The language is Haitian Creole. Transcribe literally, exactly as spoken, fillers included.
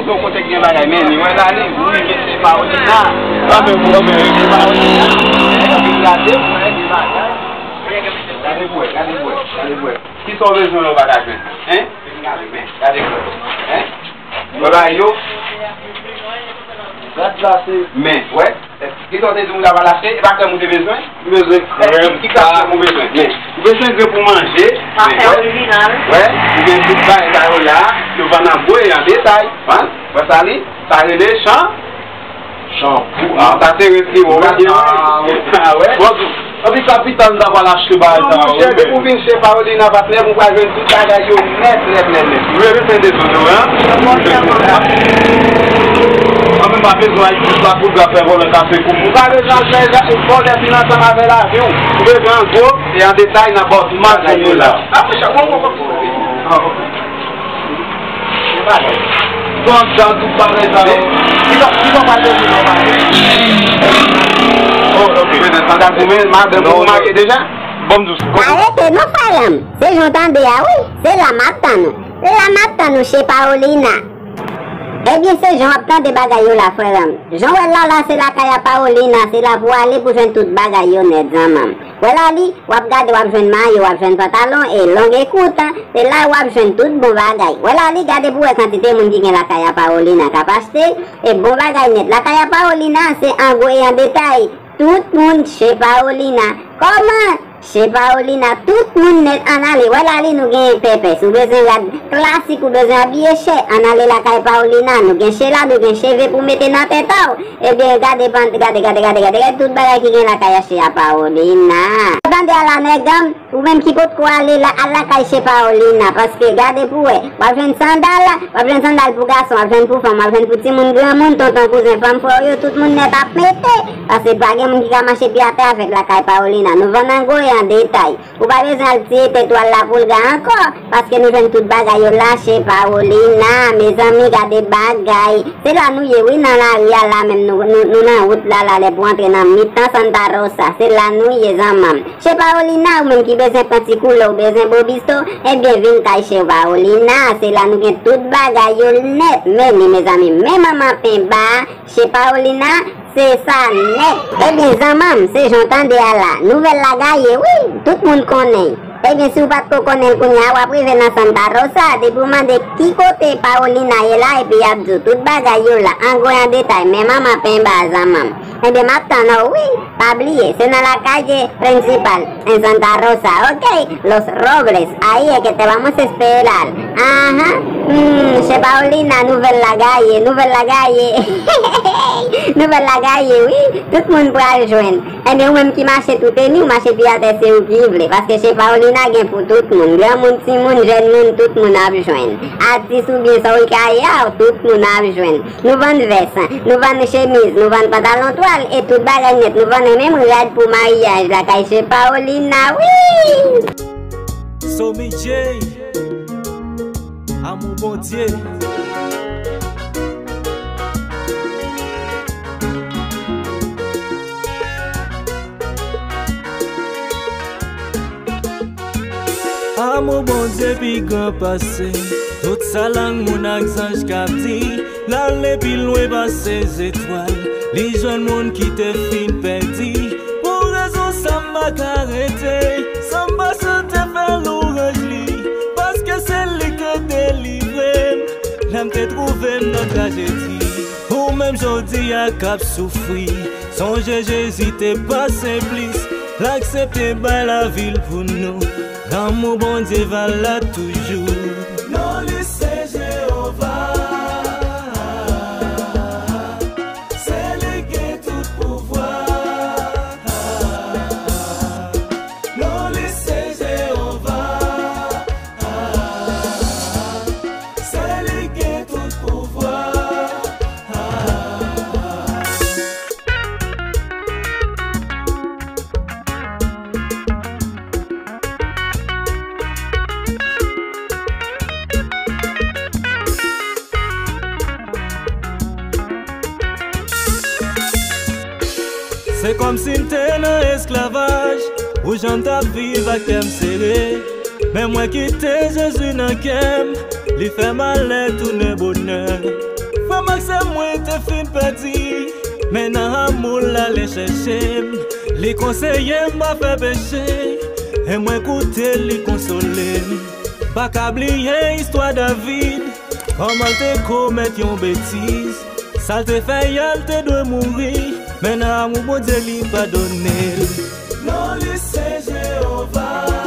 Bon, kote k gen bagay, men li wè la, li, wi, mesye Paolina. Anben, anben, mesye Paolina. Gade pou wè, gen bagay. Gade pou wè, gade pou wè, gade pou wè. Kisa w bezwen la w pa ka jwenn? Hein? Gade, men, gade pou wè. Hein? Wè bagay yo? Gad sa se. Men, wè. Kisa w te di moun la pa l achte? E pa krèm ou te bezwen? M bezwen krèm. Ki klas krèm ou bezwen? Men, ou bezwen grenn pou manje. Afè orijinal. Wè, ou gen tout bagay sa yo la. Yo vann an gwo e an detay. Hein? Wè sa li? Sa rele chan? Chanpou. Ah, sa se resi ou pa gen. Ah, wè. Bon, anpi kapital m ta pral achte bagay sa yo. Monchè, depi ou vin chez Paolina, patnè, ou pral jwenn tout bagay yo nèt, nèt, nèt, nèt. Ou bezwen fè dezodoran? Anpi pa bezwen al jis la poudre fè vòlè kase kou. Ou pa bezwen al fè vòlè vin ansanm avè lavi w. Ou bezwen an gwo e an detay nan bòs. Tout bagay yo la. Ah, monchè, bon, bon, bon. Ah, ok. Bon, jan tout bagay sa yo. Ki sa, ki sa w pral bezwen nan maten? Oh, ok. Prezans madanm ou menm, madanm ou marye deja? Bon, m di w. Sa rete non, frè m. Se jan w tande a, wi. Se la m ap tann ou. Se la m ap tann ou chez Paolina. Ebyen, se jan w ap tande bagay yo la, frè m. Jan w wè l la, la, se lakay a Paolina. Se la pou w ale pou jwenn tout bagay yo nèt, zanmanm. Wè la li, w ap gade, w ap jwenn mayo, w ap jwenn pantalon, e long e kout, se la w ap jwenn tout bon bagay. Wè la li, gade pou wè kantite moun ki gen lakay a Paolina k ap achte, e bon bagay nèt. Lakay a Paolina, se an gwo e an detay. Tout moun chez Paolina. Kòman? Chez Paolina, tout moun nèt, ann ale. Wè la li, nou gen pèpès. Ou bezwen rad klasik, ou bezwen abiye chè, ann ale lakay Paolina. Nou gen chela, nou gen cheve pou mete nan tèt a w. Ebyen, gade, gade, gade, gade, gade, gade tout bagay ki gen lakay a chez Paolina. Tande a la, nèg an, ou menm ki potko ale la, al lakay chez Paolina, paske gade pou wè, w ap jwenn sandal, w ap jwenn sandal pou gason, w ap jwenn pou fanm, w ap jwenn pou timoun, granmoun, tonton, kouzen, fanm, frè w yo, tout moun nèt ap mete, paske pa gen moun ki ka mache pye atè avèk lakay Paolina. Nou vann an gwo e an detay. Ou pa bezwen al tiye tèt ou al Lapoulga ankò, paske nou jwenn tout bagay yo la chez Paolina. Mezanmi, gade bagay. Se la nou ye, wi, nan lari a la menm, nou, nou, nou nan wout la, la, lè pou antre nan mitan Santa Rosa. Se la nou ye, zanmanm. Chez Paolina, ou menm ki bezwen pran ti koulè, ou bezwen bobisto, ebyen, vin kay chez Paolina. Se la nou gen tout bagay yo nèt. Men li, mezanmi, men manman penba, chez Paolina, se sa nèt. Ebyen, zanmanm, se jan w tande a la. Nouvèl la gaye, wi, tout moun konnen. Ebyen, si w pa t ko konnen l kounye a, w ap rive nan Santa Rosa, depi w mande ki kote Paolina ye la, epi y ap di w tout bagay yo la, an gwo e an detay, men manman penba, zanmanm. Ebyen, m ap tann ou, wi, pa bliye, se nan la calle principal, en Santa Rosa, ok? Los Robles, ahí es que te vamos a esperar. Ahan. Hmm, chez Paolina, nouvèl la gaye, nouvèl la gaye. Nouvèl la gaye, wi. Tout moun pral jwenn. Ebyen, ou menm ki mache tou teni, ou mache pye atè, se ou ki vle. Paske chez Paolina gen pou tout moun. Granmoun, timoun, jèn moun, tout moun ap jwenn. Atis oubyen sa w ka ye a, tout moun ap jwenn. Nou vann vès, nou vann chemiz, nou vann pantalon twal, e tout bagay nèt. Nou vann menm rad pou maryaj la kay chez Paolina, wi! Somi J, Amour Bondye. Amour Bondye pi gran pase tout sa lang moun ak zanj k ap di. L ale pi lwen pase zetwal. Li jwenn moun ki te fin pèdi. Pou rezon sa m pa ka rete san m pa chante fè lwanj li. Paske se li k delivre m lè m te twouve m nan trajedi. Ou menm jodi a k ap soufri, sonje Jezi te pase plis. L aksepte bay lavi l pou nou. Lanmou Bondye va la toujou. Non li se Jewova. Se li gen tout pouvwa. Non li se Jewova. Se li gen tout pouvwa. Se kòmsi m te nan esklavaj, ou jan m t ap viv ak kè m sere. Men mwen kite Jezi nan kè m, li fè malè tounen bonè. Manman se mwen te fin pèdi, men nan amou l ale chèche m. Li konseye m pa fè peche, e mwen koute l, li konsole m. Pa ka bliye istwa David, kòman l te komèt yon betiz. Sa l te fè a, l te dwe mouri, men nan amou Bondye li padone l. Non li se Jewova.